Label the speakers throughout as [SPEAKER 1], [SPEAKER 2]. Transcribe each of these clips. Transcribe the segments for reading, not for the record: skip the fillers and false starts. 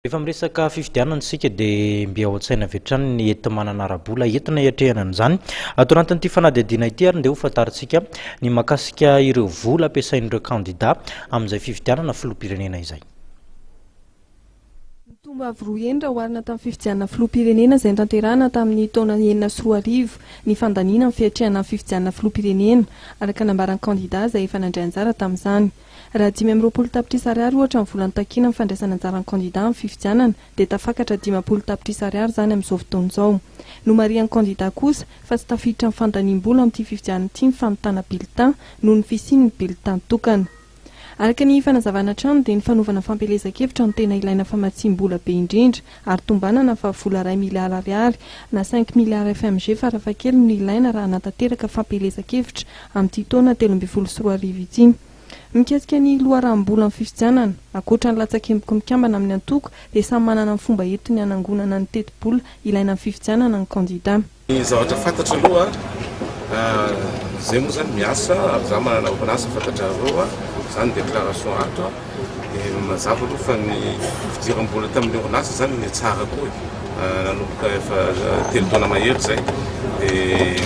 [SPEAKER 1] Rehefa miresaka fifidianana isika dia mby ao an-tsaina avy hatrany ny enti-manana ara-bola entina hiatrehana an'izany. Ato anatin'ity fanadihadiana ity ary ndeha ho fantarintsika ny mahakasika ireo vola ampiasain'ireo kandida amin'izay fifidianana filoham-pirenena izay.
[SPEAKER 2] Nitombo avo roa heny raha oharina tamin'ny fifidianana filoham-pirenena izay notanterahina tamin'ny taona 2006 ny fandaniana amin'ny fiatrehana ny fifidianana filoham-pirenena, araka ny nambaran'ny kandida izay efa nandray anjara tamin'izany. Raha 25 tapitrisa ariary ohatra ny vola notakiana amin'ny fandraisana anjaran'ny kandida amin'ny fifidianana dia tafakatra 50 tapitrisa ariary izany amin'izao fotoana izao. Nomarihan'ny kandida kosa fa tsy tafiditra amin'ny fandaniam-bola amin'ity fifidianana ity ny fanontana bulletin noho ny fisian'ny bulletin tokana. Araka ny fanazavana hatrany dia ny fanaovana fampielezan-kevitra no tena ilaina famatsiam-bola be indrindra ary tombanana fa vola iray miliara ariary na cinq milliards FMG farafahakeliny no ilaina raha hanatanteraka fampielezan-kevitra amin'ity taona 2013 ity. Mikasika ny loharanom-bola amin'ny fifidianana, ankoatra ny latsakemboky mikambana amin'ny antoko dia samy manana ny fomba entiny hanangonana ny tetibola ilaina amin'ny fifidianana ny kandida.
[SPEAKER 3] Ny zavatra fantatro aloha, zay moa zany miasa ary za manana orinasa fantatrareo, za ny déclaration ato dia mazava aloha fa ny fidiram-bola tamin'ny orinasa zany nihatsara koa e, nanomboka efa telo taona mahery zay, dia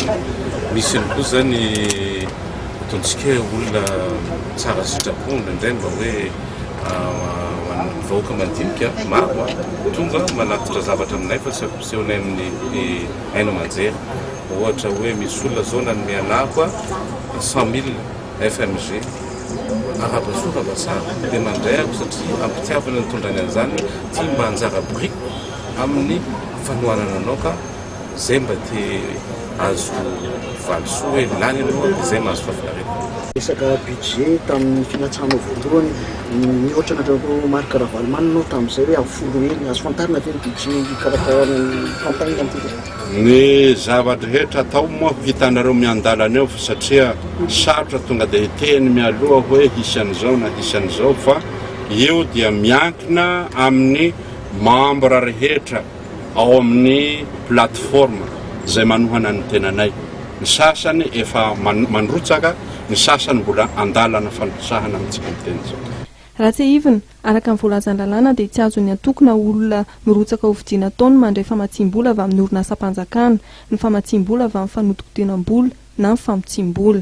[SPEAKER 3] misy ihany koa zany ataontsika hoe olona tsara sitrapo indraindray mba hoe vahoaka madinika maro tonga manatitra zavatra aminay fa tsy ampisehonay amin'ny haino aman-jery. Ohatra hoe misy olona zao nanome anah koa 100 000 FMG. Arahaba soa arahaba tsara dia mandray ako satria am-pitiavana nitondrany an'izany hoe ty mba anjara biriky amin'ny fanohanana anao ka zay mba te azo valisoa hoe lany aloha dia zay mahazo fahafinaretana.
[SPEAKER 4] Resaka budget tamin'ny filatsahanao voalohany, mihoatra an'Andriamatoa Marc Ravalomanana ianao tamin'izay hoe avo folo heny. Azo fantarina ve ny budget hikarakarana ny campagne amin'ity taona ity?
[SPEAKER 5] Ny zava-drehetra atao moa ho hitanareo miandalana eo fa satria sarotra tonga dia hiteny mialoha hoe hisy an'izao na hisy an'izao fa io dia miankina amin'ny membre rehetra ao amin'ny plateforme izay manohana ny tenanay. Ny sasany efa mandrotsaka, ny sasany mbola andalana fandrotsahana amintsika miteny izao.
[SPEAKER 2] Raha tsiahivina, araka ny voalazan'ny lalàna dia tsy azon'ny antoko na olona mirotsaka ho fidiana atao ny mandray famatsiam-bola avy amin'ny orinasam-panjakana, ny famatsiam-bola avy amin'ny fanodikodinam-bola na ny famotsiam-bola.